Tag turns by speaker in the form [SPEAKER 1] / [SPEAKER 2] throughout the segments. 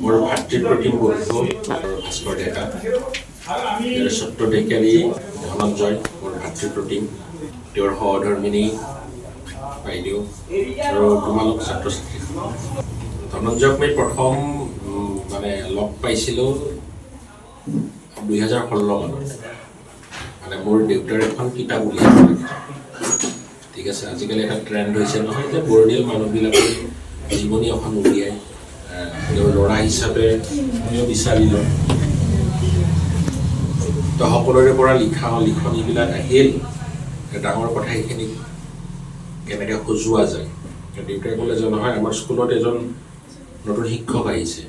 [SPEAKER 1] মোৰ ভাতৃপ্ৰতিম বন্ধু ভাস্কৰ ডেকা, ইয়াৰ স্বত্বাধিকাৰী ধনঞ্জয়, মোৰ ভাতৃপ্ৰতিম, তেওঁৰ সহধৰ্মিনী বাইদেউ আৰু তোমালোক ছাত্ৰ ছাত্ৰী। ধনঞ্জয়ক মই প্ৰথম মানে লগ পাইছিলোঁ 2016 মানত। মানে মোৰ দেউতাৰ এখন কিতাপ উলিয়াব লাগে, ঠিক আছে। আজিকালি এটা ট্ৰেণ্ড হৈছে নহয় যে বৰ্ণিল মানুহবিলাকে জীৱনী এখন উলিয়াই। তেওঁৰ ল'ৰা হিচাপে ময়ো বিচাৰিলোঁ। তো সকলোৰে পৰা লিখা লিখনিবিলাক আহিল। ডাঙৰ কথা, সেইখিনি কেনেকৈ সজোৱা যায়। দেউতাই ক'লে যে নহয়, আমাৰ স্কুলত এজন নতুন শিক্ষক আহিছে,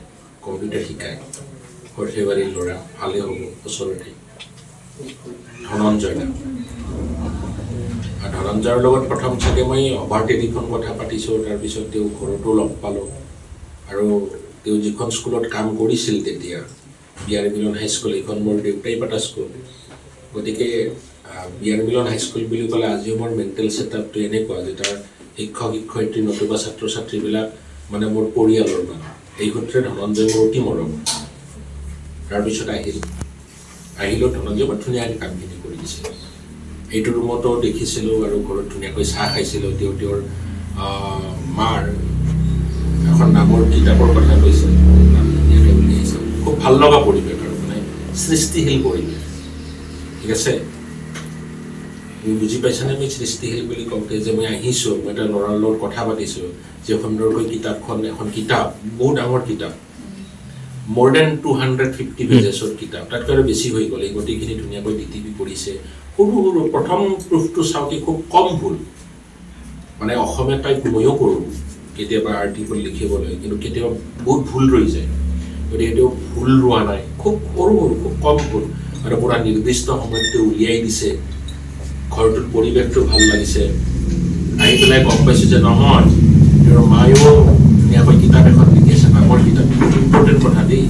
[SPEAKER 1] কম্পিউটাৰ শিকায়, সৰ্থেবাৰীৰ ল'ৰা, ভালেই হ'ব, ওচৰতে, ধনঞ্জয় নাম। আৰু ধনঞ্জয়ৰ লগত প্ৰথম চাগে মই অভাৰ টেলিফোন কথা পাতিছোঁ। তাৰপিছত তেওঁ ঘৰতো লগ পালোঁ। আৰু তেওঁ যিখন স্কুলত কাম কৰিছিল তেতিয়া, বিয়াৰ মিলন হাইস্কুল, এইখন মোৰ দেউতাই পাতা স্কুল। গতিকে বিয়াৰ মিলন হাইস্কুল বুলি ক'লে আজিও মোৰ মেণ্টেল ছেটআপটো এনেকুৱা যে তাৰ শিক্ষক শিক্ষয়িত্ৰী নতুবা ছাত্ৰ ছাত্ৰীবিলাক মানে মোৰ পৰিয়ালৰ মানুহ। এই সূত্ৰে ধনঞ্জয় মোৰ অতি মৰমৰ। তাৰপিছত আহিল, আহিলেও ধনঞ্জয় বৰ ধুনীয়াকৈ কামখিনি কৰি দিছিল। এইটো ৰুমতো দেখিছিলোঁ আৰু ঘৰত ধুনীয়াকৈ চাহ খাইছিলোঁ। তেওঁ তেওঁৰ মাৰ এখন নামৰ কিতাপৰ কথা কৈছিল, নাম ধুনীয়াকৈ উলিয়াইছিল। খুব ভাল লগা পৰিৱেশ আৰু মানে সৃষ্টিশীল পৰিৱেশ, ঠিক আছে। তুমি বুজি পাইছানে মই সৃষ্টিশীল বুলি কওঁতে যে মই আহিছোঁ, মই এটা ল'ৰাৰ লগত কথা পাতিছোঁ যে সুন্দৰকৈ কিতাপখন, এখন কিতাপ, বহুত ডাঙৰ কিতাপ, মোৰ then 250 পেজেছৰ কিতাপ, তাতকৈ আৰু বেছি হৈ গ'ল। এই গোটেইখিনি ধুনীয়াকৈ ডিটিপি কৰিছে। সৰু সৰু, প্ৰথম প্ৰুফটো চাওঁতে খুব কম ভুল। মানে অসমীয়া টাইপ ময়ো কৰোঁ কেতিয়াবা আৰ্টিকল লিখিবলৈ, কিন্তু কেতিয়াবা বহুত ভুল ৰৈ যায়। গতিকে তেওঁ ভুল ৰোৱা নাই, খুব সৰু সৰু, খুব কম ভুল আৰু পূৰা নিৰ্দিষ্ট সময়ত তেওঁ উলিয়াই দিছে। ঘৰটোৰ পৰিৱেশটো ভাল লাগিছে। আহি পেলাই গম পাইছোঁ যে নহয়, তেওঁৰ মায়েও ধুনীয়াকৈ কিতাপ এখন লিখি আছে, ডাঙৰ কিতাপ। খুব ইম্পৰ্টেণ্ট কথা দেই।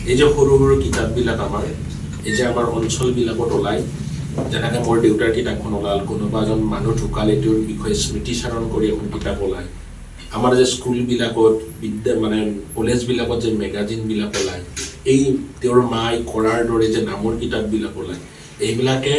[SPEAKER 1] এই যে সৰু সৰু কিতাপবিলাক আমাৰ, এই যে আমাৰ অঞ্চলবিলাকত ওলায়, যেনেকৈ মোৰ দেউতাৰ কিতাপখন ওলাল, কোনোবা এজন মানুহ ঢুকালে তেওঁৰ বিষয়ে স্মৃতিচাৰণ কৰি এখন কিতাপ ওলায়, আমাৰ যে স্কুলবিলাকত, বিদ্যা মানে কলেজবিলাকত যে মেগাজিনবিলাক ওলায়, এই তেওঁৰ মাই কৰাৰ দৰে যে নামৰ কিতাপবিলাক ওলায়, এইবিলাকে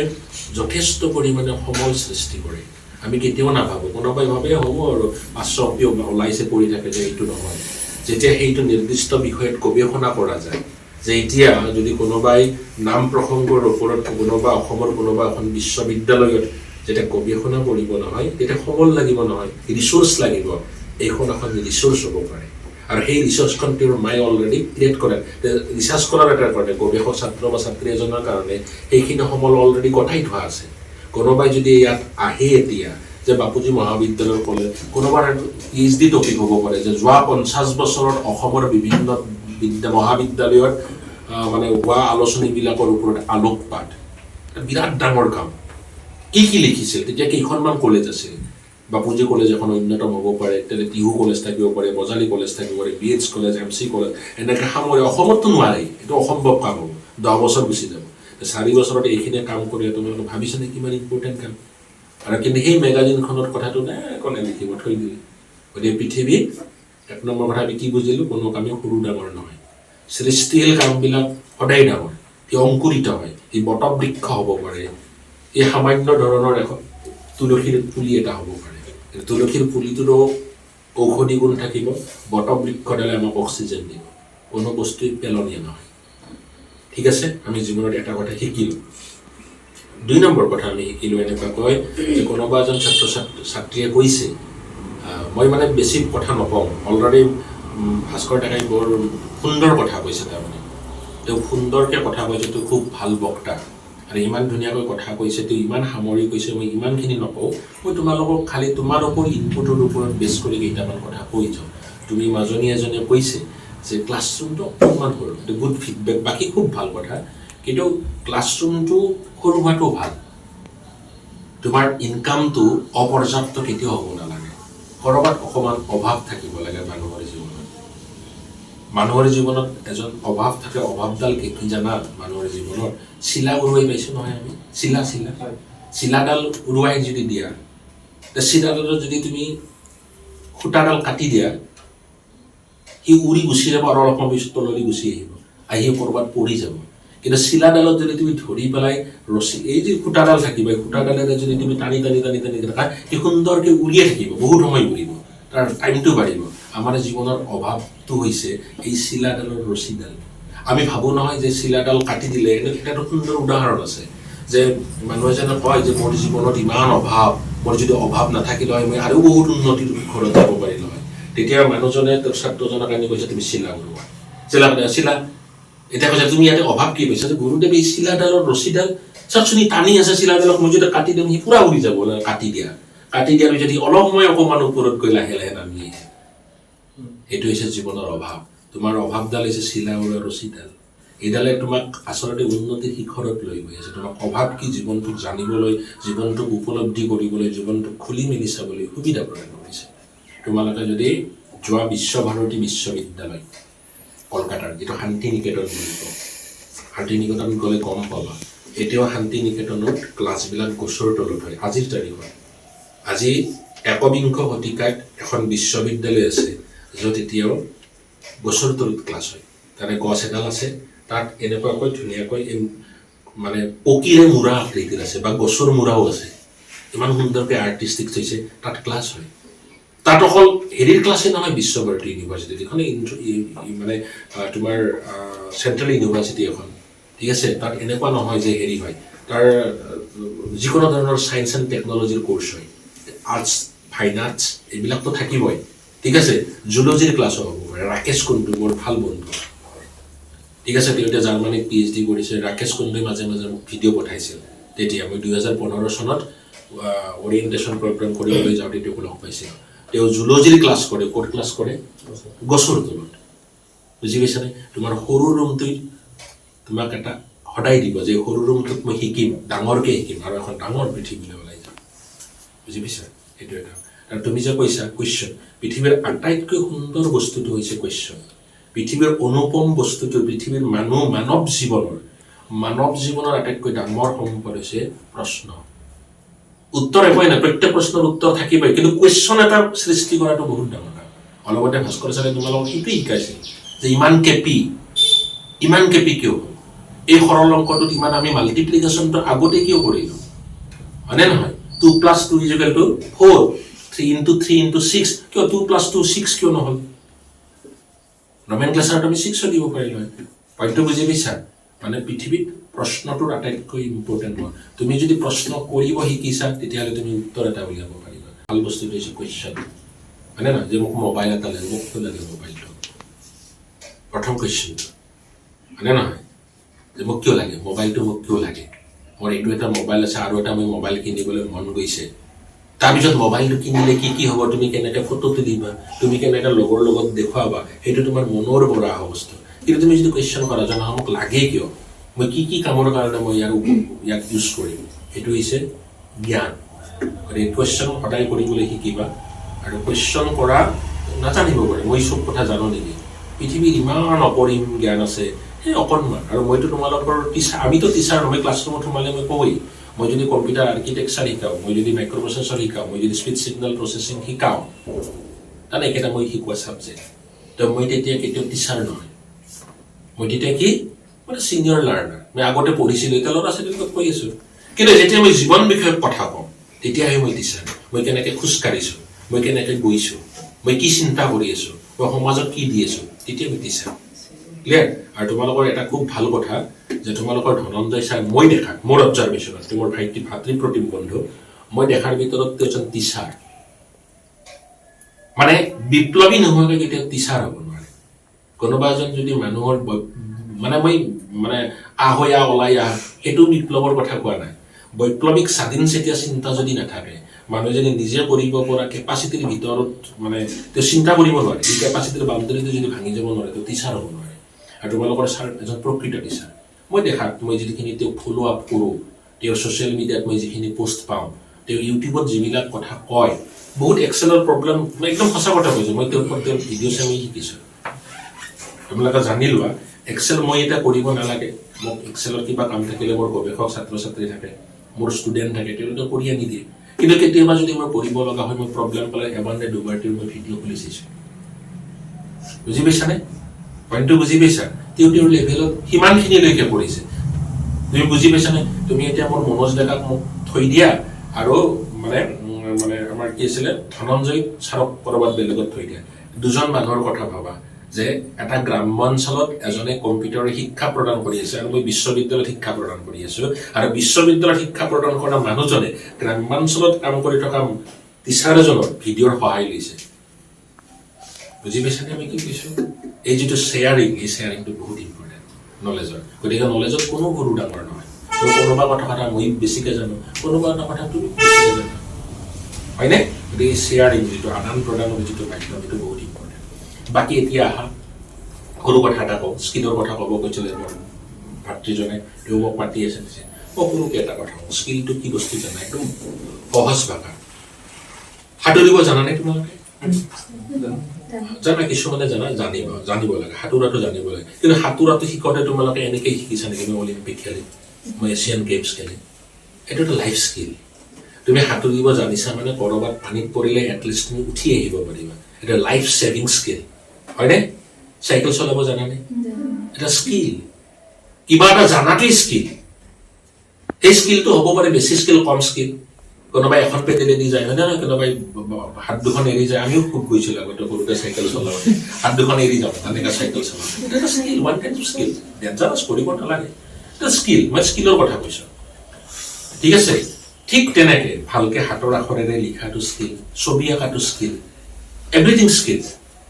[SPEAKER 1] যথেষ্ট পৰিমাণে সমল সৃষ্টি কৰে। আমি কেতিয়াও নাভাবোঁ। কোনোবাই ভাবে হ'ব আৰু 500 কপি ওলাইছে, পৰি থাকে যে এইটো নহয়। যেতিয়া সেইটো নিৰ্দিষ্ট বিষয়ত গৱেষণা কৰা যায় যে এতিয়া যদি কোনোবাই নাম প্ৰসংগৰ ওপৰত কোনোবা অসমৰ কোনোবা এখন বিশ্ববিদ্যালয়ত যেতিয়া গৱেষণা কৰিব নহয়, তেতিয়া সমল লাগিব নহয়, ৰিচোৰ্চ লাগিব। এইখন এখন ৰিচোৰ্চ হ'ব পাৰে। আৰু সেই ৰিচোৰ্চখন তেওঁৰ মায়ে অলৰেডি ক্ৰিয়েট কৰে। ৰিচাৰ্চ কৰাৰ এটাৰ কাৰণে, গৱেষক ছাত্ৰ বা ছাত্ৰী এজনৰ কাৰণে সেইখিনি সমল অলৰেডি গঠাই থোৱা আছে। কোনোবাই যদি ইয়াত আহে এতিয়া যে বাপুজী মহাবিদ্যালয়ৰ ক'লে, কোনোবাৰ পিএইচডি টপিক হ'ব পাৰে যে যোৱা 50 বছৰত অসমৰ বিভিন্ন বিদ্যা মহাবিদ্যালয়ত মানে হোৱা আলোচনীবিলাকৰ ওপৰত আলোকপাত। এটা বিৰাট ডাঙৰ কাম। কি কি লিখিছিল, তেতিয়া কেইখনমান কলেজ আছিল, বাপুজী কলেজ এখন অন্যতম হ'ব পাৰে, তেনে টিহু কলেজ থাকিব পাৰে, বজালী কলেজ থাকিব পাৰে, B H college, M C college, এনেকৈ সামৰি অসমততো নোৱাৰে, এইটো অসম্ভৱ কাম হ'ব, 10 বছৰ গুচি যাব। 4 বছৰত এইখিনি কাম কৰিলে তোমালোকে ভাবিছানে কিমান ইম্পৰ্টেণ্ট কাম? আৰু কিন্তু সেই মেগাজিনখনত কথাটো নাই, কোনে লিখিব, থৈ দিলে। গতিকে পৃথিৱীত এক নম্বৰ কথা আমি কি বুজিলোঁ? কোনো কামেই সৰু ডাঙৰ নহয়। সৃষ্টিশীল কামবিলাক সদায় ডাঙৰ। সি অংকুৰিত হয়, সি বটবৃক্ষ হ'ব পাৰে, সি সামান্য ধৰণৰ এখন তুলসীৰ পুলি এটা হ'ব পাৰে। তুলসীৰ পুলিটোৰো ঔষধি গুণ থাকিব, বটবৃক্ষডালে আমাক অক্সিজেন দিব। কোনো বস্তুৱেই পেলনীয়া নহয়, ঠিক আছে। আমি জীৱনত এটা কথা শিকিলোঁ। দুই নম্বৰ কথা আমি শিকিলোঁ এনেকুৱাকৈ যে কোনোবা এজন ছাত্ৰ ছাত্ৰীয়ে কৈছে, মই মানে বেছি কথা নকওঁ, অলৰেডি ভাস্কৰ ডেকাই বৰ সুন্দৰ কথা কৈছে। তাৰমানে তেওঁ সুন্দৰকৈ কথা কৈছে, তেওঁ খুব ভাল বক্তা আৰু ইমান ধুনীয়াকৈ কথা কৈছে, তেওঁ ইমান সামৰি কৈছে। মই ইমানখিনি নকওঁ। মই তোমালোকক খালি তোমালোকৰ ইনপুটৰ ওপৰত বেছ কৰি কেইটামান কথা কৈ যাওঁ। তুমি মাজনী এজনে কৈছে যে ক্লাছৰুমটো অকণমান সৰু। এইটো গুড ফিডবেক, বাকী খুব ভাল কথা। কিন্তু ক্লাছৰুমটো সৰু হোৱাটো ভাল। তোমাৰ ইনকামটো অপৰ্যাপ্ত কেতিয়াও হ'ব নালাগে। ক'ৰবাত অকণমান অভাৱ থাকিব লাগে মানুহৰ জীৱনত। মানুহৰ জীৱনত এজন অভাৱ থাকে। অভাৱডাল কি কি জানা? মানুহৰ জীৱনত চিলা উৰুৱাই পাইছোঁ নহয় আমি, চিলা চিলা চিলাডাল উৰুৱাই যদি দিয়া, চিলাডালত যদি তুমি সূতাডাল কাটি দিয়া, সি সি উৰি গুচি যাব আৰু অলপ সময় পিছত তললৈ গুচি আহিব, আহি ক'ৰবাত পৰি যাব। কিন্তু চিলাডালত যদি তুমি ধৰি পেলাই ৰছী, এই যে সূতাডাল থাকিব, এই সূতাডালেৰে যদি তুমি টানি টানি টানি টানি থাকা, সি সুন্দৰকৈ উৰিয়ে থাকিব, বহুত সময় উৰিব, তাৰ টাইমটো বাঢ়িব। আমাৰ জীৱনৰ অভাৱটো হৈছে এই চিলাডালৰ ৰছীডাল। আমি ভাবোঁ নহয় যে চিলাডাল কাটি দিলে, এনে এটাতো সুন্দৰ উদাহৰণ আছে যে মানুহ এজনে কয় যে মোৰ জীৱনত ইমান অভাৱ, মোৰ যদি অভাৱ নাথাকিলে হয়, মই আৰু বহুত উন্নতিৰ ঘৰত যাব পাৰিলো হয়। তেতিয়া মানুহজনে তেওঁৰ ছাত্ৰজনক আনি কৈছে, তুমি চিলা উৰোৱা, চিলা চিলা। এতিয়া কৈছে, তুমি ইয়াতে অভাৱ কি পাইছা? যে গুৰুদেৱে, এই চিলাডালৰ ৰছীডাল চাওকচোন, ই টানি আছে চিলাডালক, মই যদি কাটি দিওঁ, সি পুৰা উৰি যাব। কাটি দিয়া, কাটি দিয়াৰ পিছত সি অলপ সময় অকণমান ওপৰত গৈ লাহে লাহে নামি আহে। সেইটো হৈছে জীৱনৰ অভাৱ। তোমাৰ অভাৱডাল হৈছে চিলা উৰা ৰছীডাল। এইডালে তোমাক আচলতে উন্নতিৰ শিখৰত লৈ গৈ আছে। তোমাক অভাৱ কি জীৱনটোক জানিবলৈ, জীৱনটোক উপলব্ধি কৰিবলৈ, জীৱনটোক খুলি মেলি চাবলৈ সুবিধা প্ৰদান কৰিছে। তোমালোকে যদি যোৱা বিশ্বভাৰতী বিশ্ববিদ্যালয় কলকাতাৰ, যিটো শান্তি নিকেতন বুলি কওঁ, শান্তি নিকেতন গ'লে গম পাবা, এতিয়াও শান্তি নিকেতনত ক্লাছবিলাক গছৰ তলত হয়। আজিৰ তাৰিখত, আজি 21শ শতিকাত এখন বিশ্ববিদ্যালয় আছে য'ত এতিয়াও গছৰ তলত ক্লাছ হয়। তাতে গছ এডাল আছে, তাত এনেকুৱাকৈ ধুনীয়াকৈ এই মানে পকীৰে মূৰা আকৃতিৰ আছে বা গছৰ মূৰাও আছে, ইমান সুন্দৰকৈ আৰ্টিষ্টিক হৈছে, তাত ক্লাছ হয়। তাত অকল হেৰিৰ ক্লাছেই নহয়, বিশ্বভাৰতী ইউনিভাৰ্চিটি যিখন মানে তোমাৰ চেণ্ট্ৰেল ইউনিভাৰ্চিটি এখন, ঠিক আছে, তাত এনেকুৱা নহয় যে হেৰি হয়, তাৰ যিকোনো ধৰণৰ ছায়েন্স এণ্ড টেকন'লজিৰ কোৰ্চ হয়, আৰ্টছ, ফাইন আৰ্টছ এইবিলাকতো থাকিবই, ঠিক আছে, জুলজিৰ ক্লাছো হ'ব পাৰে। ৰাকেশ কুণ্ডু মোৰ ভাল বন্ধু, ঠিক আছে, তেওঁ এতিয়া জাৰ্মানীত পিএইচডি কৰিছে। ৰাকেশ কুণ্ডুই মাজে মাজে মোক ভিডিঅ' পঠাইছিল। তেতিয়া মই 2015 চনত অৰিয়েণ্টেশ্যন প্ৰগ্ৰেম কৰিবলৈ যাওঁতে তেওঁক লগ পাইছিলোঁ। তেওঁ জুলজিৰ ক্লাছ কৰে। ক'ত ক্লাছ কৰে? গছৰ তলত। বুজি পাইছানে? তোমাৰ সৰু ৰুমটোই তোমাক এটা সদায় দিব যে সৰু ৰুমটোত মই শিকিম, ডাঙৰকৈ শিকিম আৰু এখন ডাঙৰ পৃথিৱীলৈ ওলাই যাম। বুজি পাইছা? সেইটো এটা। আৰু তুমি যে কৈছা কুৱেশ্যন, পৃথিৱীৰ আটাইতকৈ সুন্দৰ বস্তুটো হৈছে কুৱেশ্যন। পৃথিৱীৰ অনুপম বস্তুটো, পৃথিৱীৰ মানুহ মানৱ জীৱনৰ আটাইতকৈ ডাঙৰ সম্পদ হৈছে প্ৰশ্ন। উত্তৰ একোৱেই নাই, প্ৰত্যেক প্ৰশ্নৰ উত্তৰ থাকিবই, কিন্তু কুৱেশ্যন এটা সৃষ্টি কৰাটো বহুত ডাঙৰ কাম। অলপতে ভাস্কৰ ছাৰে তোমালোকক সেইটোৱে শিকাইছিল যে ইমান কেপি, ইমান কেপি কিয় হ'ল? এই সৰল অংকটোত ইমান আমি মাল্টিপ্লিকেশ্যনটো আগতে কিয় কৰিলোঁ, হয়নে নহয়? 2 plus 2 is equal to 4, 3 into 3 into 6, কিয় 2 প্লাছ 2 6 কিয় নহ'ল? নমেনক্লেচাৰত আমি ছিক্সো দিব পাৰিলোঁ হয়। পইণ্টটো বুজি পাইছা? মানে পৃথিৱীত প্ৰশ্নটোৰ আটাইতকৈ ইম্পৰ্টেণ্ট হয়। তুমি যদি প্ৰশ্ন কৰিব শিকিছা, তেতিয়াহ'লে তুমি উত্তৰ এটা উলিয়াব পাৰিবা। ভাল বস্তুটো হৈছে কুৱেশ্যন, হয়নে নহয়? যে মোক মোবাইল এটা লাগে, মোক কিয় লাগে মোবাইলটো? প্ৰথম কুৱেশ্যনটো, হয়নে নহয়? যে মোক কিয় লাগে মোবাইলটো, মোক কিয় লাগে? মোৰ এইটো এটা মোবাইল আছে আৰু এটা মই মোবাইল কিনিবলৈ মন গৈছে। তাৰপিছত মোবাইলটো কিনিলে কি কি হ'ব, তুমি কেনেকৈ ফটো তুলিবা, তুমি কেনেকৈ লগৰ লগত দেখুৱাবা, সেইটো তোমাৰ মনৰ পৰা অহা বস্তু। কিন্তু তুমি যদি কুৱেশ্যন কৰা যে নহয়, মোক লাগে কিয়, মই কি কি কামৰ কাৰণে মই ইয়াক ইউজ কৰিম, সেইটো হৈছে জ্ঞান। গতিকে কুৱেশ্যন সদায় কৰিবলৈ শিকিবা। আৰু কুৱেশ্যন কৰা নাজানিব পাৰে, মই চব কথা জানো নেকি? পৃথিৱীত ইমান অপৰিসীম জ্ঞান আছে, সেই অকণমান। আৰু মইতো তোমালোকৰ টিচাৰ, আমিতো টিচাৰ নহয়। ক্লাছৰুমত সোমালে মই কওঁৱেই, মই যদি কম্পিউটাৰ আৰ্কিটেকচাৰ শিকাওঁ, মই যদি মাইক্ৰ' প্ৰচেছৰ শিকাওঁ, মই যদি স্পীড ছিগনেল প্ৰচেছিং শিকাওঁ, তাত একেটা মই শিকোৱা ছাবজেক্ট। তো মই তেতিয়া কেতিয়াও টিচাৰ নহয়। মই তেতিয়া কি, মানে ছিনিয়ৰ লাৰ্ণাৰ। মই আগতে পঢ়িছিলোঁ, এতিয়া ল'ৰা ছোৱালীৰ লগত কৈ আছোঁ। কিন্তু যেতিয়া মই জীৱন বিষয়ক কথা কওঁ, তেতিয়াহে মই টিচাৰ। মই কেনেকৈ খোজকাঢ়িছোঁ, মই কেনেকৈ গৈছোঁ, মই কি চিন্তা কৰি আছোঁ, মই সমাজত কি দি আছোঁ, তেতিয়া মই টিচাৰ। ক্লিয়াৰ? আৰু তোমালোকৰ এটা খুব ভাল কথা যে তোমালোকৰ ধনঞ্জয় ছাৰ, মই দেখাত, মোৰ অবজাৰভেশ্যনত, তেওঁ মোৰ ভাইটি, ভাতৃপ্ৰতিম বন্ধু, মই দেখাৰ ভিতৰত তেওঁ এজন টিচাৰ। মানে বিপ্লৱী নোহোৱাকৈ কেতিয়াও টিচাৰ হ'ব নোৱাৰে। কোনোবা এজন যদি মানুহৰ মানে মই মানে আহ হৈ আহ, ওলাই আহ, সেইটো বিপ্লৱৰ কথা কোৱা নাই। বৈপ্লৱিক স্বাধীন চেতিয়া চিন্তা যদি নাথাকে, মানুহজনে নিজে কৰিব পৰা কেপাচিটিৰ ভিতৰত মানে তেওঁ চিন্তা কৰিব নোৱাৰে, সেই কেপাচিটিৰ বাউণ্ডেৰীটো যদি ভাঙি যাব নোৱাৰে, তেওঁ টিচাৰ হ'ব নোৱাৰে। আৰু তোমালোকৰ ছাৰ এজন প্ৰকৃত টিচাৰ। মই দেখাত, মই যিখিনি তেওঁক ফ'ল' আপ কৰোঁ, তেওঁৰ ছ'চিয়েল মিডিয়াত মই যিখিনি পষ্ট পাওঁ, তেওঁ ইউটিউবত যিবিলাক কথা কয়, বহুত এক্সেলৰ প্ৰব্লেম, মই একদম সঁচা কথা কৈছোঁ, মই তেওঁৰ পৰা, তেওঁৰ ভিডিঅ' চাই মই শিকিছোঁ। তোমালোকে জানি লোৱা, এক্সেল মই এতিয়া কৰিব নালাগে। মোক এক্সেলৰ কিবা কাম থাকিলে মোৰ গৱেষক ছাত্ৰ ছাত্ৰী থাকে, মোৰ ষ্টুডেণ্ট থাকে, তেওঁলোকে কৰি আনি দিয়ে। কিন্তু কেতিয়াবা যদি মই কৰিব লগা হয়, মই প্ৰব্লেম পালে এবাৰ নে দুবাৰ তেওঁৰ মই ভিডিঅ' খুলি চাইছোঁ। বুজি পাইছানে পইণ্টটো? বুজি পাইছা? তেওঁ তেওঁৰ লেভেলত সিমানখিনিলৈকে কৰিছে। তুমি বুজি পাইছানে? তুমি এতিয়া মোৰ মনোজ ডেকাক মোক থৈ দিয়া আৰু মানে আমাৰ কি আছিলে, ধনঞ্জয় ছাৰক ক'ৰবাত বেলেগত থৈ দিয়া। দুজন মানুহৰ কথা ভাবা যে এটা গ্ৰাম্যাঞ্চলত এজনে কম্পিউটাৰৰ শিক্ষা প্ৰদান কৰি আছে আৰু মই বিশ্ববিদ্যালয়ত শিক্ষা প্ৰদান কৰি আছো। আৰু বিশ্ববিদ্যালয়ত শিক্ষা প্ৰদান কৰা মানুহজনে গ্ৰাম্যাঞ্চলত কাম কৰি থকা টিচাৰ এজনৰ ভিডিঅ'ৰ সহায় লৈছে। বুজি পাইছানে আমি কি কৈছো? এই যিটো শ্বেয়াৰিং, এই শ্বেয়াৰিংটো বহুত ইম্পৰ্টেণ্ট নলেজৰ। গতিকে নলেজত কোনো সৰু ডাঙৰ নহয়। তো কোনোবা কথা মই বেছিকে জানো, কোনোবা এটা কথা তুমি বেছিকে জানা, হয়নে? গতিকে শ্বেয়াৰিং যিটো, আদান প্ৰদানৰ যিটো মাধ্যম, সেইটো বহুত ইম্পৰ্টেণ্ট। বাকী এতিয়া আহা, সৰু কথা এটা কওঁ। স্কিলৰ কথা ক'ব কৈছিলে মোৰ ভাতৃজনে, তেওঁ মোক মাতি আছে দিছে। মই সৰুকে এটা কথা কওঁ। স্কিলটো কি বস্তু জানা? একদম সহজ ভাষা। সাঁতুৰিব জানানে তোমালোকে? জানা? কিছুমানে জানা, জানিব লাগে, সাঁতোৰাটো জানিব লাগে। কিন্তু সাঁতোৰাটো শিকোঁতে তোমালোকে এনেকে শিকিছা নেকি, মই অলিম্পিক খেলিম, মই এছিয়ান গেমছ খেলিম? এইটো এটা লাইফ স্কিল। তুমি সাঁতুৰিব জানিছা মানে ক'ৰবাত পানীত পৰিলে এটলিষ্ট তুমি উঠি আহিব পাৰিবা। এটা লাইফ ছেভিং স্কিল, হয়নে? চাইকেল চলাব জানানে? এটা স্কিল। কিবা এটা জানাটোৱেই স্কিল। সেই স্কিলটো হ'ব পাৰে বেছি স্কিল, কম স্কিল। কোনোবাই এখন পেডেলেদি যায়, হয়নে নহয়? কোনোবাই হাত দুখন এৰি যায়। আমিও খুব গৈছিলো আগতে সৰুতে চাইকেল চলাওঁতে, হাত দুখন এৰি যাওঁ, তেনেকে চাইকেল চলাওঁ। এইটো এটা skill, one kind of skill. Dangerous, কৰিব নালাগে। এটা স্কিল, মই স্কিলৰ কথা কৈছো, ঠিক আছে? ঠিক তেনেকে ভালকে হাতৰ আখৰেৰে লিখাটো স্কিল, ছবি আঁকাটো স্কিল, এভৰিথিং স্কিল,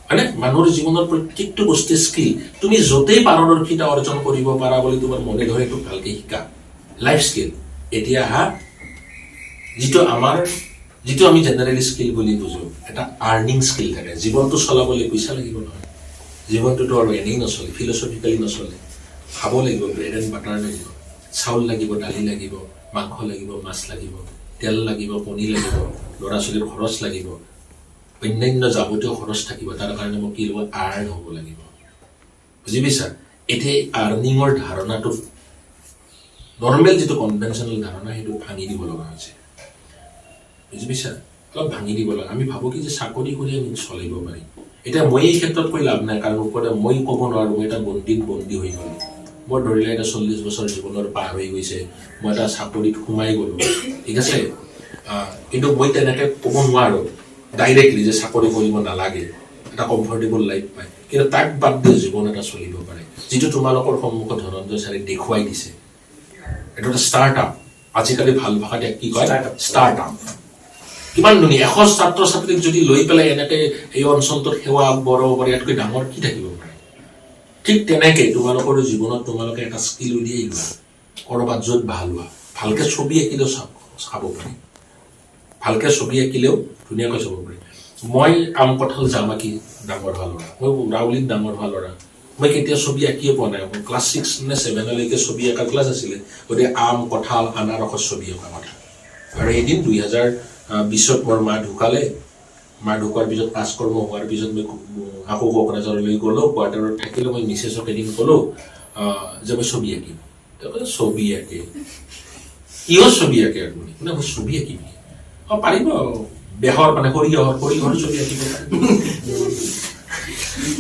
[SPEAKER 1] হয়নে? মানুহৰ জীৱনৰ প্ৰত্যেকটো বস্তুৱে স্কিল। তুমি য'তেই পাৰদৰ্শিতা অৰ্জন কৰিব পাৰা বুলি তোমাৰ মনে ধৰে, এইটো ভালকে শিকা, লাইফ স্কিল। এতিয়া আহা, যিটো আমি জেনেৰেলি স্কিল বুলি বুজো, এটা আৰ্নিং স্কিল থাকে। জীৱনটো চলাবলৈ পইচা লাগিব নহয়। জীৱনটোতো আৰু এনেই নচলে, ফিলচফিকেলি নচলে। খাব লাগিব, ব্ৰেড এণ্ড বাটাৰ লাগিব, চাউল লাগিব, দালি লাগিব, মাংস লাগিব, মাছ লাগিব, তেল লাগিব, কণী লাগিব, ল'ৰা ছোৱালীৰ খৰচ লাগিব, অন্যান্য যাৱতীয় খৰচ থাকিব। তাৰ কাৰণে মোক কি লাগিব? আৰ্ণ হ'ব লাগিব। বুজি পাইছা? এতিয়া এই আৰ্নিঙৰ ধাৰণাটো, নৰ্মেল যিটো কনভেনশ্যনেল ধাৰণা, সেইটো ভাঙি দিব লগা হৈছে। বুজি পাইছা? অলপ ভাঙি দিব লগা। আমি ভাবো কি যে চাকৰি কৰি আমি চলিব পাৰিম। এতিয়া মই এই ক্ষেত্ৰত কৈ লাভ নাই, কাৰণ ওপৰতে মই ক'ব নোৱাৰো। মই এটা বন্দীত বন্দী হৈ গ'লো। মই ধৰিলে এটা 40 বছৰ জীৱনৰ পাৰ হৈ গৈছে, মই এটা চাকৰিত সোমাই গ'লো, ঠিক আছে। কিন্তু মই তেনেকে ক'ব নোৱাৰো ডাইৰেক্টলি যে চাকৰি কৰিব নালাগে, এটা কমফৰ্টেবল লাইফ পায়। কিন্তু তাক বাদ দি জীৱন এটা চলিব পাৰে, যিটো তোমালোকৰ সন্মুখত ধনঞ্জয় ছাৰে দেখুৱাই দিছে। এইটো এটা ষ্টাৰ্ট আপ। আজিকালি ভাল ভাষাত ইয়াক কি কয়?
[SPEAKER 2] Start-up.
[SPEAKER 1] Start up. কিমান ধুনীয়া! 100 ছাত্ৰ ছাত্ৰীক যদি লৈ পেলাই এনেকে এই অঞ্চলটোত সেৱা আগবঢ়াব পাৰে, ইয়াতকৈ ডাঙৰ কি থাকিব পাৰে? ঠিক তেনেকে তোমালোকৰ জীৱনত তোমালোকে এটা স্কিল উলিয়াই লোৱা, ক'ৰবাত য'ত ভাল হোৱা। ভালকে ছবি আঁকিলেও চাব পাৰি, ভালকে ছবি আঁকিলেও ধুনীয়াকৈ চাব পাৰি। মই আম কঁঠাল জাম আঁকি ডাঙৰ হোৱা ল'ৰা, মই ৰাউলিত ডাঙৰ হোৱা ল'ৰা। মই কেতিয়া ছবি আঁকিয়ে পোৱা নাই। ক্লাছ ছিক্স নে ছেভেনলৈকে ছবি অঁকা ক্লাছ আছিলে। গতিকে আম, কঁঠাল, আনাৰসৰ ছবি অঁকা কথা। আৰু এদিন 2020ত মোৰ মা ঢুকালে। মা ঢুকোৱাৰ পিছত, কাজ কৰ্ম হোৱাৰ পিছত মই আকৌ কোকৰাঝাৰলৈ গ'লোঁ, কোৱাৰ্টাৰত থাকিলোঁ। মই মিছেছক এদিন ক'লোঁ যে মই ছবি আঁকিম। তেওঁ ক'লে, "ছবি আঁকে? কিহৰ ছবি আঁকে আপুনি?" মানে মই ছবি আঁকিম। "অঁ, পাৰিব। বেহৰ, মানে সৰিয়হৰ ছবি আঁকিব পাৰিব?"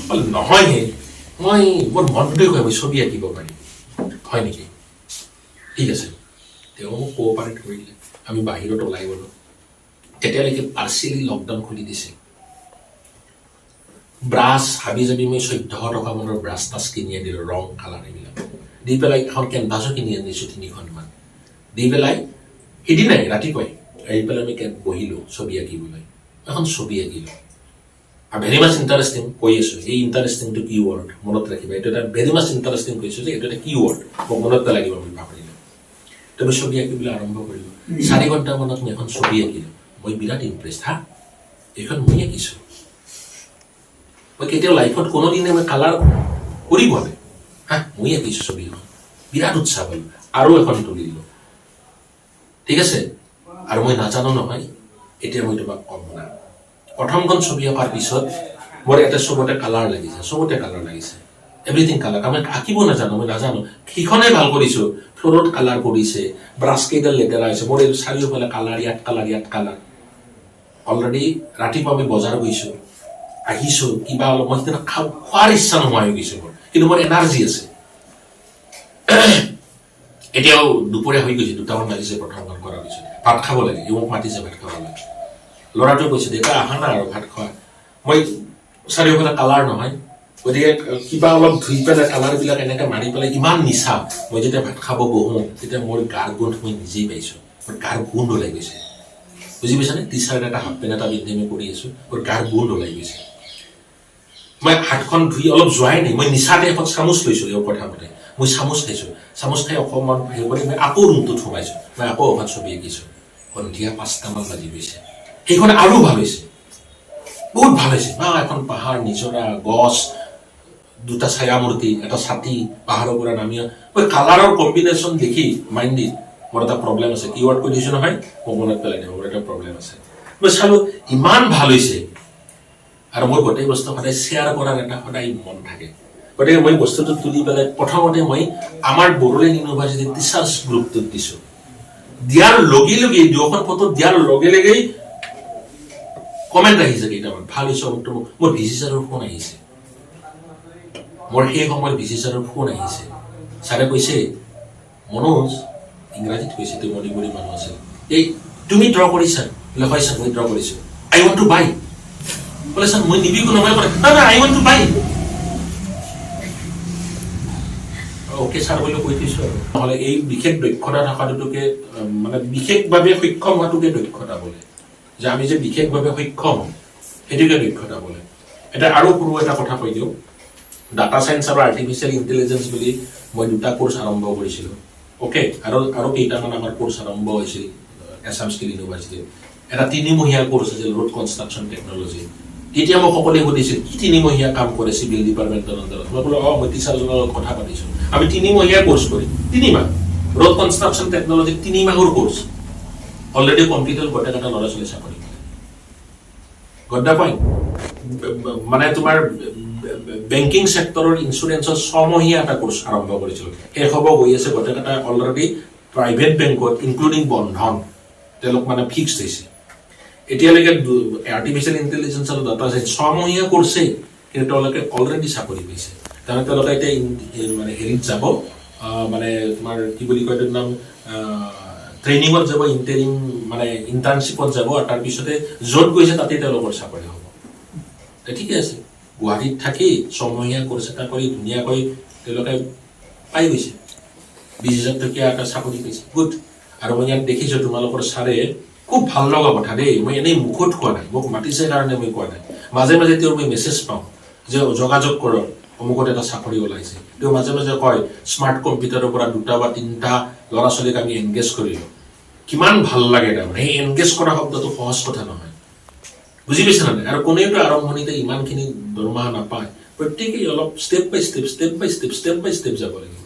[SPEAKER 1] ক'লে, "নহয়হে, মই মোৰ মনটোৱে কয় মই ছবি আঁকিব পাৰিম।" "হয় নেকি? ঠিক আছে।" তেওঁ মোক কোঅপাৰেট কৰিলে। আমি বাহিৰত ওলাই গ'লোঁ। তেতিয়ালৈকে পাৰ্চিয়েলি লকডাউন খুলি দিছে। ব্ৰাছ হাবি জাবি মই 1400 টকা মানৰ ব্ৰাছ তাছ কিনি আনিলোঁ, ৰং কালাৰ এইবিলাক দি পেলাই এখন কেনভাছো কিনি আনিছোঁ তিনিখনমান দি পেলাই। সেইদিনাই ৰাতিপুৱাই আহি পেলাই আমি বহিলোঁ ছবি আঁকিবলৈ। এখন ছবি আঁকিলোঁ আৰু ভেৰি মাছ ইণ্টাৰেষ্টিং কৈ আছোঁ। এই ইণ্টাৰেষ্টিংটো কি ৱৰ্ড, মনত ৰাখিবা। এইটো এটা ভেৰি মাছ ইণ্টাৰেষ্টিং কৈছোঁ যে এইটো এটা কি ৱৰ্ড, মোক মনত পেলাই দিব, আমি পাহৰিলোঁ। তো মই ছবি আঁকিবলৈ আৰম্ভ কৰিলোঁ। 4 ঘণ্টামানত মই এখন ছবি আঁকিলোঁ। মই বিৰাট ইমপ্ৰেছড। হা, এইখন মই আঁকিছোঁ? মই কেতিয়াও লাইফত কোনোদিনে মই কালাৰ কৰি পোৱা নাই। হা, মই আঁকিছোঁ ছবি এখন! বিৰাট উৎসাহ পালোঁ আৰু এখন তুলিলোঁ, ঠিক আছে। আৰু মই নাজানো নহয়, এতিয়া মই তোমাক ক'ম না। প্ৰথমখন ছবি অঁকাৰ পিছত মোৰ এটা চবতে কালাৰ লাগিছে, চবতে কালাৰ লাগিছে, এভৰিথিং কালাৰ। মই আঁকিব নাজানো, মই নাজানো, সিখনে ভাল কৰিছো। ফ্ল'ৰত কালাৰ পৰিছে, ব্ৰাছ কেইডাল লেতেৰা হৈছে, মোৰ এই চাৰিওফালে কালাৰ, ইয়াত কালাৰ, ইয়াত কালাৰ। অলৰেডি ৰাতিপুৱা আমি বজাৰ গৈছোঁ। আহিছোঁ, কিবা অলপ মই সিদিনা খোৱাৰ ইচ্ছা নোহোৱা হৈ গৈছে মোৰ, কিন্তু মোৰ এনাৰ্জি আছে। এতিয়াও দুপৰীয়া হৈ গৈছে, 2টামান বাজিছে প্ৰথমখন কৰাৰ পিছত। ভাত খাব লাগে, ই মোক মাতিছে ভাত খাব লাগে। ল'ৰাটোৱে কৈছে, দেউতা আহা না আৰু ভাত খোৱা। মই চাৰিওফালে কালাৰ নহয়, গতিকে কিবা অলপ ধুই পেলাই কালাৰবিলাক এনেকৈ মাৰি পেলাই ইমান নিচা। মই যেতিয়া ভাত খাব বহোঁ, তেতিয়া মোৰ গাৰ গোন্ধ মই নিজেই পাইছোঁ, মোৰ গাৰ গোন্ধ ওলাই গৈছে, বুজি পাইছানে? টি চাৰ্ট এটা, হাফ পেণ্ট এটা পিন্ধি মই কৰি আছোঁ, মোৰ গাৰ গোন্ধ ওলাই গৈছে। মই হাতখন ধুই অলপ যোৱাই নাই, মই নিচাতে এখন চামুচ লৈছোঁ। এওঁৰ কথা মতে মই চামুচ খাইছোঁ। চামুচ খাই অকণমান হেৰি কৰি মই আকৌ ৰুমটোত সোমাইছোঁ, মই আকৌ এখন ছবি আঁকিছোঁ। সন্ধিয়া 5টামান বাজি গৈছে। সেইখন আৰু ভাল হৈছে, বহুত ভাল হৈছে। বা এখন পাহাৰ, নিজৰা, গছ, দুটা ছায়ামূৰ্তি, এটা ছাতি, পাহাৰৰ পৰা নামি অহা। মই কালাৰৰ কম্বিনেশ্যন দেখি, মাইণ্ড it, মোৰ এটা প্ৰব্লেম আছে, কিৱৰ্ড কৈ দিছোঁ নহয়, মোক মনত পেলাই দিব, মোৰ এটা প্ৰব্লেম আছে। মই চালোঁ, ইমান ভাল হৈছে। আৰু মোৰ গোটেই বস্তু সদায় শ্বেয়াৰ কৰাৰ এটা সদায় মন থাকে। গতিকে মই বস্তুটো তুলি পেলাই প্ৰথমতে মই আমাৰ বড়োলেণ্ড ইউনিভাৰ্চিটিৰ টিচাৰ্ছ গ্ৰুপটোত দিছোঁ। দিয়াৰ লগে লগে, দুখন ফটো দিয়াৰ লগে লগেই কমেণ্ট আহিছে কেইটামান, ভাল হৈছে, অমুক তমুক। মোৰ ভি চি ছাৰৰ ফোন আহিছে, মোৰ সেই সময়ত ভি চি ছাৰৰ ফোন আহিছে। ছাৰে কৈছে, মনোজ, ইংৰাজীত কৈছে, তেওঁ মণিপুৰী মানুহ আছিল, এই তুমি ড্ৰ কৰিছা? বোলে, হয় ছাৰ, মই ড্ৰ কৰিছো। I want to buy. বোলে, ছাৰ, মই নিবিকো নহয়। ক'লে, না না, I want to buy. Okay sir বুলি কৈ থৈছো। আৰু নহ'লে এই বিশেষ দক্ষতা থকাটোকে, মানে বিশেষভাৱে সক্ষম হোৱাটোকে দক্ষতা বোলে, যে আমি যে বিশেষভাৱে সক্ষম, সেইটোকে দক্ষতা বোলে। এতিয়া আৰু সৰু এটা কথা কৈ দিওঁ। ডাটা চায়েন্স আৰু আৰ্টিফিচিয়েল ইণ্টেলিজেঞ্চ বুলি মই দুটা কোৰ্চ আৰম্ভ কৰিছিলোঁ, অ'কে? আৰু কেইটামান আমাৰ কোৰ্চ আৰম্ভ হৈছিল এছাম স্কিল ইউনিভাৰ্চিটিত। এটা তিনিমহীয়া কোৰ্চ আছিল, ৰোড কনষ্ট্ৰাকশ্যন টেকনলজি। তেতিয়া মোক সকলোৱে সুধিছিল, কি তিনিমহীয়া কাম কৰে চিভিল ডিপাৰ্টমেণ্টৰ আণ্ডাৰত? মই ক'লো, অঁ, মই টিচাৰজনৰ লগত কথা পাতিছোঁ, আমি তিনিমহীয়া কোৰ্চ কৰিম, 3 মাহ। ৰোড কনষ্ট্ৰাকশ্যন টেকনলজি 3 মাহৰ কোৰ্চ অলৰেডি কমপ্লিট হ'ল, গোটেইকেইটা ল'ৰা ছোৱালী চাকৰি পালে। Got the point? মানে তোমাৰ বেংকিং ছেক্টৰৰ ইঞ্চুৰেঞ্চৰ ছমহীয়া এটা কোৰ্চ আৰম্ভ কৰিছিলোঁ, শেষ হ'ব গৈ আছে। গোটেইকেইটা অলৰেডি প্ৰাইভেট বেংকত, ইনক্লুডিং বন্ধন, তেওঁলোক মানে ফিক্সড হৈছে। এতিয়ালৈকে আৰ্টিফিচিয়েল ইণ্টেলিজেঞ্চ আৰু ডাটা চাইন্স ছমহীয়া কোৰ্চেই, কিন্তু তেওঁলোকে অলৰেডি চাকৰি পাইছে। তাৰমানে তেওঁলোকে এতিয়া মানে হেৰিত যাব, মানে তোমাৰ কি বুলি কয় এইটোৰ নাম, ট্ৰেইনিঙত যাব, ইণ্টাৰিম মানে ইণ্টাৰ্ণশ্বিপত যাব আৰু তাৰপিছতে য'ত গৈছে তাতেই তেওঁলোকৰ চাকৰি হ'ব। তে ঠিকে আছে, গুৱাহাটীত থাকি ছমহীয়া কোৰ্চ এটা কৰি ধুনীয়াকৈ তেওঁলোকে পাই গৈছে, 20,000 টকীয়া এটা চাকৰি পাইছে, গুড। আৰু মই ইয়াত দেখিছোঁ তোমালোকৰ ছাৰে, খুব ভাল লগা কথা দেই, মই এনেই মুখত কোৱা নাই, মোক মাতিছে কাৰণে মই কোৱা নাই। মাজে মাজে তেওঁৰ মই মেছেজ পাওঁ যে যোগাযোগ কৰক, অমুকত এটা চাকৰি ওলাইছে। তেওঁ মাজে মাজে কয়, স্মাৰ্ট কম্পিউটাৰৰ পৰা দুটা বা তিনিটা ল'ৰা ছোৱালীক আমি এনগেজ কৰিলোঁ। কিমান ভাল লাগে। তাৰমানে সেই এনগেজ কৰা শব্দটো সহজ কথা নহয়, বুজি পাইছা নে নাই? আৰু কোনেওতো আৰম্ভণিতে ইমানখিনি দৰমহা নাপায়। প্ৰত্যেকেই অলপ step by step, step by step, step by step যাব লাগিব,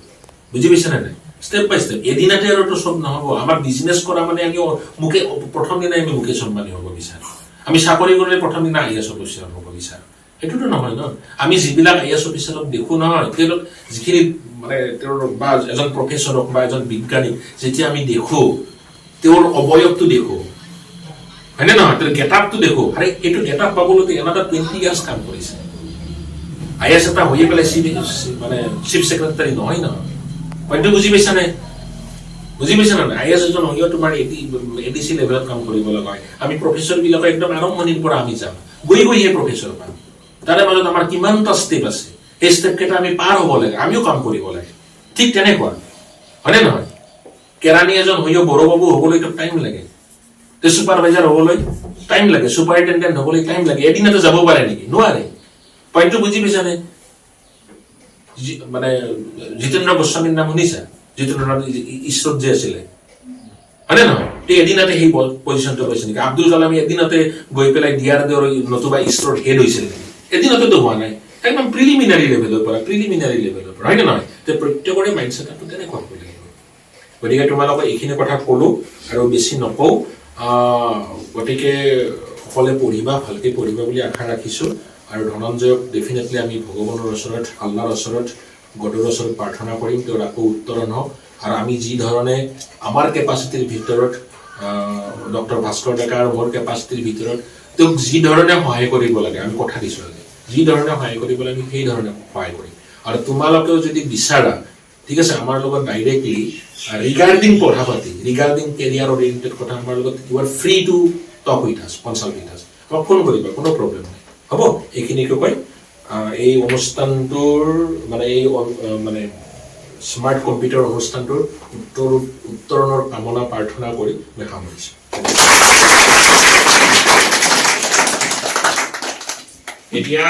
[SPEAKER 1] বুজি পাইছা নে নাই? ষ্টেপ বাই ষ্টেপ, এদিনতে আৰুতো চব নহ'ব। আমাৰ বিজনেছ কৰা মানে আমি মোকে প্ৰথম দিনাই আমি মুকেশ আম্বানী হ'ব বিচাৰোঁ, আমি চাকৰি কৰিলে প্ৰথম দিনা I S officer হ'ব বিচাৰোঁ, সেইটোতো নহয় ন। আমি যিবিলাক I S অফিচাৰক দেখোঁ নহয়, তেওঁলোক যিখিনি মানে তেওঁৰ বা এজন প্ৰফেচৰক বা এজন বিজ্ঞানীক যেতিয়া আমি দেখোঁ, তেওঁৰ অৱয়বটো দেখোঁ, হয়নে নহয়, তেওঁৰ গেটআপটো দেখোঁ, আৰে এইটো গেটআপ পাবলৈতো এনাদাৰ 20 ইয়াৰ্ছ কাম কৰিছে। I S এটা হৈয়ে পেলাই চিফ মানে চিফ ছেক্ৰেটাৰী নহয় নহয়। পইণ্টটো বুজি পাইছানে? বুজি পাইছা নে নাই? I S এজন হৈও তোমাৰ এ ডি চি লেভেলত কাম কৰিব লগা হয়। আমি প্ৰফেচৰবিলাকে একদম আৰম্ভণিৰ পৰা আমি যাম, গৈ গৈহে প্ৰফেচৰ পাম। তাৰে মাজত আমাৰ কিমানটা ষ্টেপ আছে, সেই ষ্টেপ কেইটা আমি পাৰ হ'ব লাগে, আমিও কাম কৰিব লাগে। ঠিক তেনেকুৱা, হয়নে নহয়? কেৰাণী এজন হৈও বড়ো বাবু হ'বলৈতো টাইম লাগে, ছুপাৰভাইজাৰ হ'বলৈ টাইম লাগে, ছুপাৰিণ্টেণ্ডেণ্ট হ'বলৈ টাইম লাগে। এদিনতে যাব পাৰে নেকি? নোৱাৰে। পইণ্টটো বুজি পাইছানে? মানে জিতেন্দ্ৰ গোস্বামীৰ নাম শুনিছা? জিতেন্দ্ৰ নাথ ইছৰোত যে আছিলে, হয়নে নহয়? তে এদিনতে সেই পজিশ্যনটো পাইছে নেকি? আব্দুল কালামে এদিনতে গৈ পেলাই ডি আৰ ডিঅ'ৰ নতুবা ইছৰোৰ হেড হৈছিল নেকি? এদিনতেতো হোৱা নাই। একদম প্ৰিলিমিনাৰী লেভেলৰ পৰা, হয়নে নহয়? তে প্ৰত্যেকৰে মাইণ্ড ছেটআপটো তেনেকুৱা হ'ব লাগিব। গতিকে তোমালোকক এইখিনি কথা ক'লো আৰু বেছি নকওঁ। গতিকে সকলোৱে পঢ়িবা, ভালকে পঢ়িবা বুলি আশা ৰাখিছোঁ। আৰু ধনঞ্জয়ক ডেফিনেটলি আমি ভগৱানৰ ওচৰত, আল্লাহৰ ওচৰত, গডৰ ওচৰত প্ৰাৰ্থনা কৰিম, তেওঁৰ আকৌ উত্তৰণ হওক। আৰু আমি যি ধৰণে আমাৰ কেপাচিটিৰ ভিতৰত, ডক্টৰ ভাস্কৰ ডেকা আৰু মোৰ কেপাচিটিৰ ভিতৰত, তেওঁক যি ধৰণে সহায় কৰিব লাগে, আমি কথা দিছোঁ আজি, যি ধৰণে সহায় কৰিব লাগে আমি সেই ধৰণে সহায় কৰিম। আৰু তোমালোকেও যদি বিচাৰা, ঠিক আছে, আমাৰ লগত ডাইৰেক্টলি ৰিগাৰ্ডিং পঢ়া পাতি, ৰিগাৰ্ডিং কেৰিয়াৰ অৰিয়েণ্টেড কথা আমাৰ লগত you are free to talk with us, consult with us. আমাক ফোন কৰিবা, কোনো প্ৰব্লেম নাই। হ'ব, এইখিনিকে কৈ এই অনুষ্ঠানটোৰ মানে এই মানে স্মাৰ্ট কম্পিউটাৰ অনুষ্ঠানটোৰ উত্তৰণৰ কামনা প্ৰাৰ্থনা কৰি মই সামৰিছোঁ। এতিয়া